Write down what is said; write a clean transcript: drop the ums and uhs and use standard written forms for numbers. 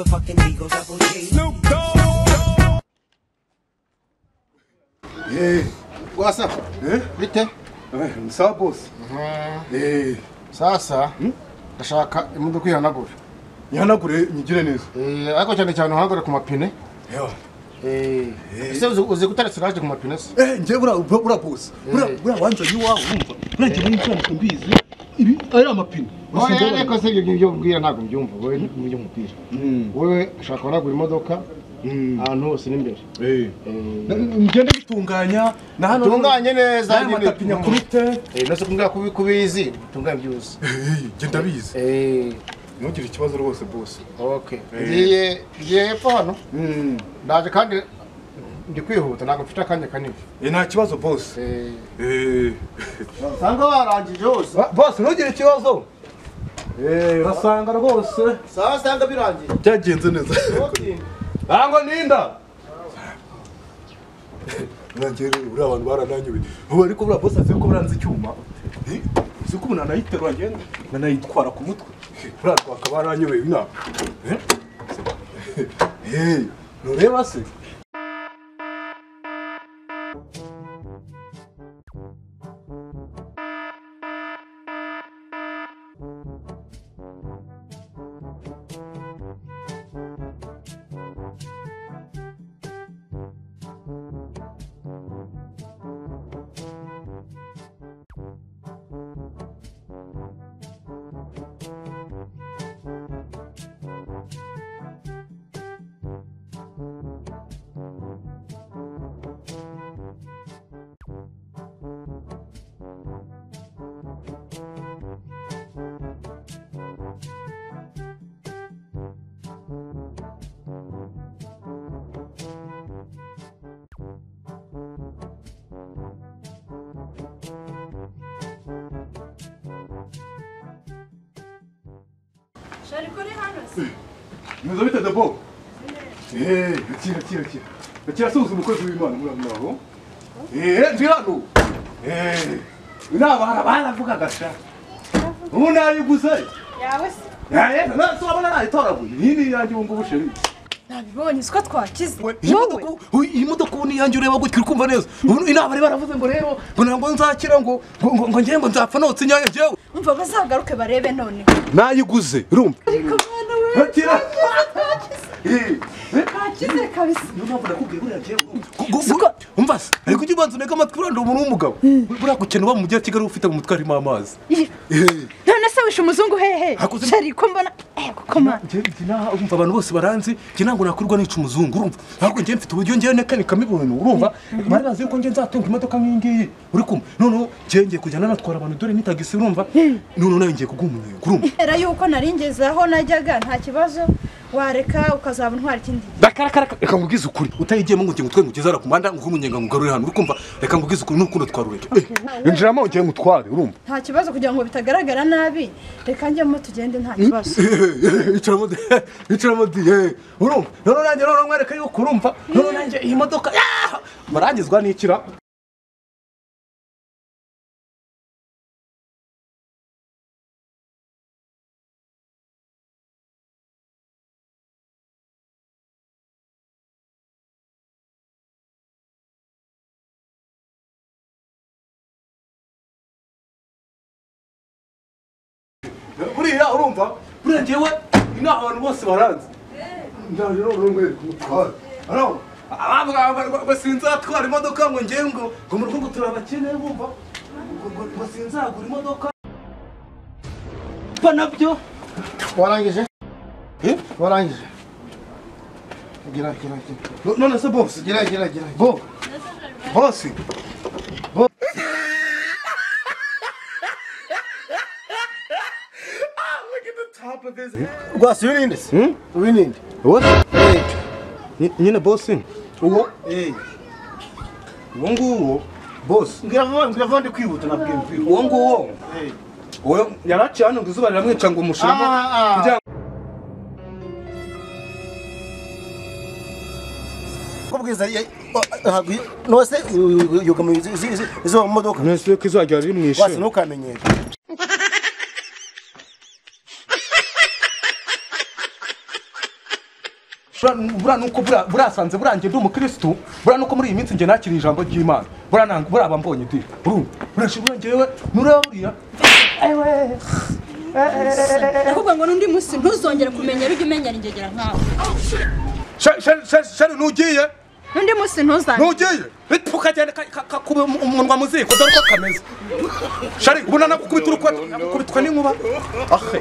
Motherfucking Eagle Double G. Snoop Dogg. Eh, Wasa. Eh? Bite? Eh, sawa boss. Eh, Sasa ndashaka imodoka ihanagura. Ihanagure nyigire neza. Eh, ariko cyane cyane uhanagure ku mapine. Yo. Eh, ese uzi gutara siraje ku mapine se? Eh, nje bura boss. Bura wanza yiwawe urumva. Bura nje muri nsanzwe mbizi. Ibi ari amapine. Oya, ariko se ibyo ngibyo ubwira ntabwo mbyumva wowe mu by'umupira. Wowe ushaka guhanagura imodoka ahantu hose n'imbere. Eh. Ngende bitunganya na hano tunganye neza nyine matapi nyakurute. Eh, nose kumbwira kubizi, tunganye byose. Eh, nge ndabizi. Eh, ntugire ikibazo rwose boss. Okay. Ngiye hepfo hano. Ndaje kandi ndi kwihuta ntabwo mfite akanya kanini. Eh, nta kibazo boss. Eh. Eh. Sanga warangije hose. Boss ntugire ikibazo. Eh, urasanga rwose. Sawa sanga birangiye. Byagenze neza. Bango ninda. Nanjye uri abantu barananyuye. Ubu ariko bura boss azi ko buranze icyuma. Eh, uzi ko umuntu anayiterura ngenda nanayitwara ku mutwe. Bura rwaka baranyuye ina. Eh? Eh, nureba se. Shari kuri hano se. Mwiza bite dabo? Eh, akira. Akira suza umukozi w'Imana muri aho. Eh, ndi hano. Eh, inaba baravugaga sha. Ubu nayiguze. Yawe se. Eh, na so abana nayitoraguye. Nini yanjye ubu ngubu sheri. Nabibonye siko twakize. Iyi modoka ubu ni yanjye ureba gutya uri kumva neza. Ubu inaba bari baravuze ngo rero ngo ntabwo nzakira ngo ngo ngiye ngo nzapfa notse inyanya jewe. Umva bazagaruke barebe none. Nayiguze urumva. Ariko mwana we. Akira. Twakize kabisa. Niyo mpamvu nakubwiye buriya jewe. Umva se ariko ujye ubanza unege amatwi uranda umuntu w'umugabo. Buriya gukena uba mu mujyi wa Kigali ufite mu mutwe harimo amazi. None se wishe umuzungu hehe? Shari ko mbona kuko mana. Umva abantu bose baranzi njye ntabwo nakwirwa nica umuzungu urumva. Ahubwo njye mfite uburyo njye nekanikamo ibintu urumva. Bari bazi yuko njye nzatunga imodoka nk'iyi ngiyi uri kumva. Noneho njye ngiye kujya nanatwara abantu dore ni tagisi urumva. Noneho nawe ngiye kuguha umunyenga urumva. Era yuko naringeze aho najyaga nta kibazo wareka ukazaba intwara ikindi. Reka reka ngubwize ukuri utayigiyemo ngo ngiye ngutwe ngugeze ku muhanda nguhe umunyenga ngugarure hano uri kumva. Reka ngubwize ukuri n'urukundo twarureke. Injiramo ugiye ngutware urumva. Nta kibazo kugira ngo bitagaragara nabi reka njyemo tugende nta kibazo. Icaramo di urumva. Noneho nanjye noneho nkwereke yuko urumva. Noneho nanjye iyi modoka barangizwa n'ikira. Buriya urumva buriya njyewe ina abantu bose baranzi ndaje rero nkwereke umutware ariko abavuga ngo sinzatwara imodoka ngo ngewe ngo mu rugo ngo turabakene bumva ngo sinzagura imodoka pa nabyo Warangije? Eh? Warangije. Gira. None se boss. Gira. Bo. Boss. Bo. Rwasi uyu se? Uyu ninde? Uwo? Nyine boss. Uwo? Eh. Uwo nguwo boss. Ngira vuba ndi kwihuta nabwiye nkwihuta. Uwo nguwo. Eh. Uwo yaraciye hano ngo izuba riramwica ngo mushiramo kugira kubwiza nose yugama izo modoka. Nese ko izajya rimwishe. Rwasi ntukamenyere. Buriya nuko burasanze burangiye ndi umukirisitu, buriya nuko muri iyi minsi njye nakiriye ijambo ry'Imana, buriya nanga buriya bambonye di urumva buriya njyewe nureba buriya. Ndakubwira ngo n'undi munsi ntuzongere kumenyera, ujye umenyera ingegera nkawe. Sheri nugiye? N'undi munsi ntuzongere. Nugiye ukagenda kakuba umunwa mu ziko, dore uko kameze. Sheri ubu nanagukubita urukweto, nakubitwa n'inkuba ahe.